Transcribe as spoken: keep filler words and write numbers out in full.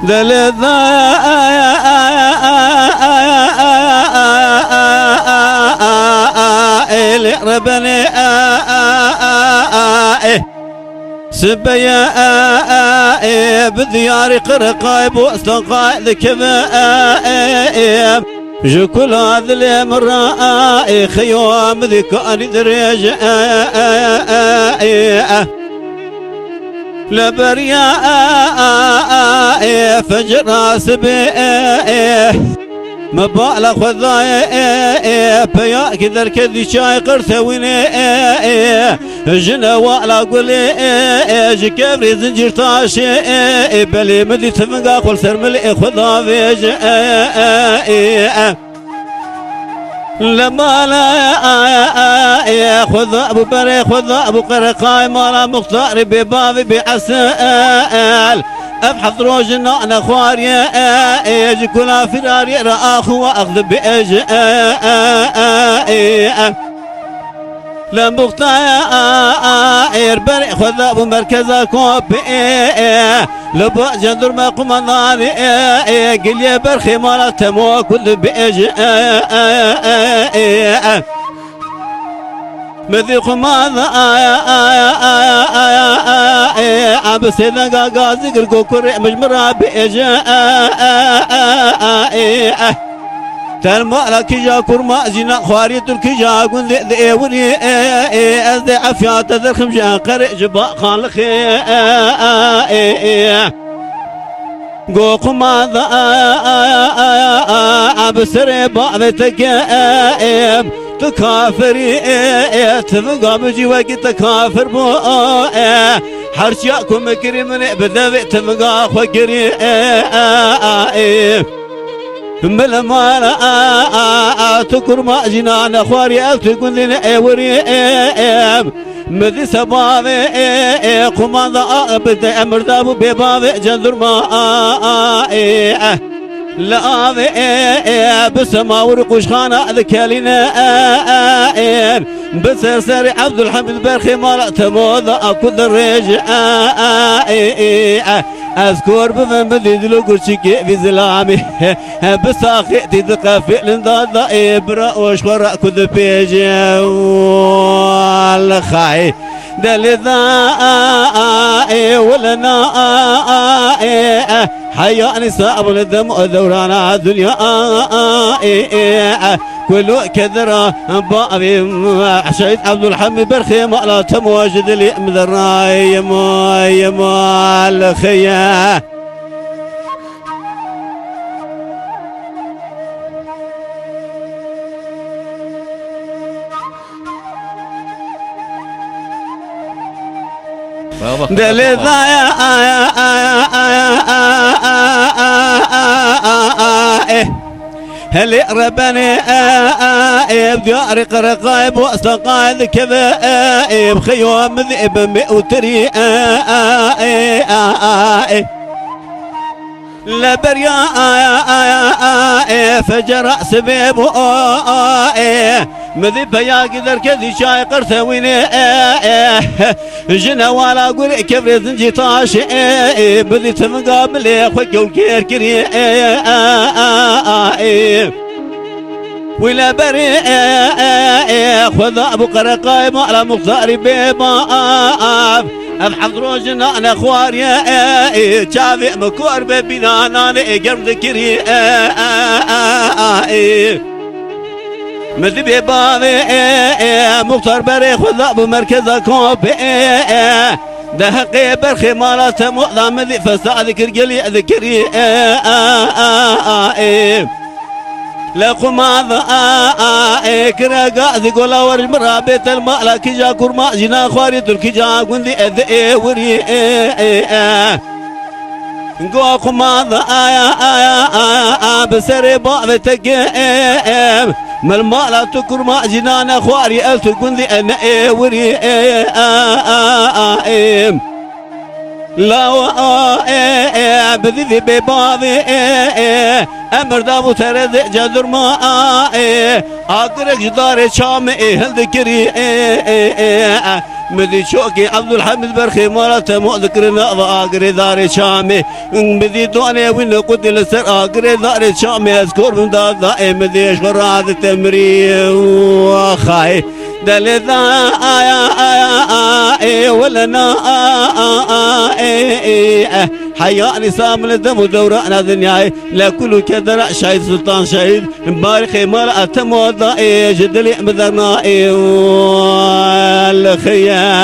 Delê da, ê, lê rebenê, ê. Sibeye, ê, bi diyarî qiriqay bo stanqay dikeve, ê, ê. Ji kula dilê min ra, ê, xeyo min dî kanî dirêj, ê, ê, ê, ê. Li beriya, ê, ê, ê, fecira sibê, ê, ê. Me bala xwe dayê, ê, ê, peyakî derket dî çay qirtewînê, ê, ê. Jine wala gulê, ê, ê, ji kevrê zincîr taşê, ê, ê, belê min dî tivinga xwe li ser milê xwe davêje, ê, ê, ê, ê. Li mala, ê, ê, ê, xwe da bû berê, xwe da bû qereqay mala muxtarê bê bavê bê esel. Ev heft roj nane xwariye, ê, ê, ji kula firariyê re axu ax dibêje, ê, ê, ê, ê, ê. Lê muxtaya, ê, ê, êr berê xwe da bû merkeza kopê, ê, ê, li ba cendirme qumandanê, ê, ê, giliyê berxê mala temo ku dibêje, ê, ê, ê, ê, ê. Min dî qumanda, ê, ê, ê, ê, ê, ê, ê, ê, bi sêdenga gazî gir ku kurê min ji min re bêje, ê, ê, ê, ê, ê, ê. Termala kîja kurma jîna xwarî tu kîja gundê di êwirî, ê, ê, ez dê efya te derxim ji Enqerê ji ba Xanlixê, ê, ê, ê, ê. Go qumanda, ê, ê, ê, ê, ê, bi serê bavê te ke, ê, ê, tu kafirî, ê, ê, tivinga min jî wekî te kafir bû, ê, her çiya ku min kirî min ê bi devê tivinga xwe kirî, ê, ê, ê, ê. Min li mala, a, a, a, tu kurma jîna nexwarî, ev tu gundî ne êwirî, ê, ê, em. Min dî sebavê, ê, ê, qumanda, a, bi te emir da bû bê bavê cendurma, a, a, ê, e. Li avê, ê, ê, bi semawir quşxana dikelîne, e, e, ê. Bi ser serê Ebdulhemîd berxê mala te moda, a, ku dirêj, e, e, ê, ê, e. Ez kor bibim, bidî dil û gurçikê vî zilamê. Bi saxê tî diqefilin da da ê bira û ji xwe re ku dipêje. Wal xay. Delê da ê wilina ê heyanî sabûn dem û dewrana dinya ê ê. Kulû kedira bavê Şehîd Ebdulhemîd berxê mala temo ji dilê min derayê ma ye mal xeye. Delê daya aya aya aya aya aya aya aya aya. Helê rebenê, e, e, e, diyarê qereqayê bo estaqayê dikeve, e, e, bi xeyo min, e, bi me û tirî, e, e, e, e, e, e. Leberiya, e, e, e, e, fecera sibê bo, e, e, e. Min dî peyakî derket dî çayê qirtewînê, e, e. Ji newala gurê kevrê zincî taşê, e, e, bidî tivinga milê xwe kewlkêr kirî, e, e, e, e, e. Wî leberê, e, e, e, xwe da bû qereqayê mala muxtarî bê bav. Ev heft roj nane xwariye, e, e, çavê min kor be bîna nanê, e, germ dikirî, e, e, e, e, e. Min dibê bavê, e, e, muxtar berê xwe da bû merkeza kopê, e, e. De heqê berxê mala temo da min dî fesad kir gelî dikirî, e, e, e, e, e. Le qumanda, e, e, e, kire gazî gola wer ji min ra bê tel mala kîja kurma jîna xwarî tu kîja gundî e di ê wirî, e, e, e. Go qumanda aya aya aya a bi serê bavê te ke em. Mil mala tu kurma jîna ne xwarî ez tu gundî e ne ê wirî e a a a em. Lawa a e e bi dîvî bê bavê e e. Emir da bû tere de cedurma a e. Agirek ji darê çamê e hildikirî e e e. Min dî çokê Ebdulhemîd ber xêmala te mo dikirin nava agirê darê çamê. Min dî donê wî nequtî li ser agirê darê çamê ez kor bim da dayê min dê ji xwe radite mirî. Axayê delê da aya aya ê wele na ê ê heya nîsa min li dem û dewrana dinyayê le kul û kedera şehîd Sultan Şehîd. Barî xêmala te mo dayê ji dilê min derna ê li xeye.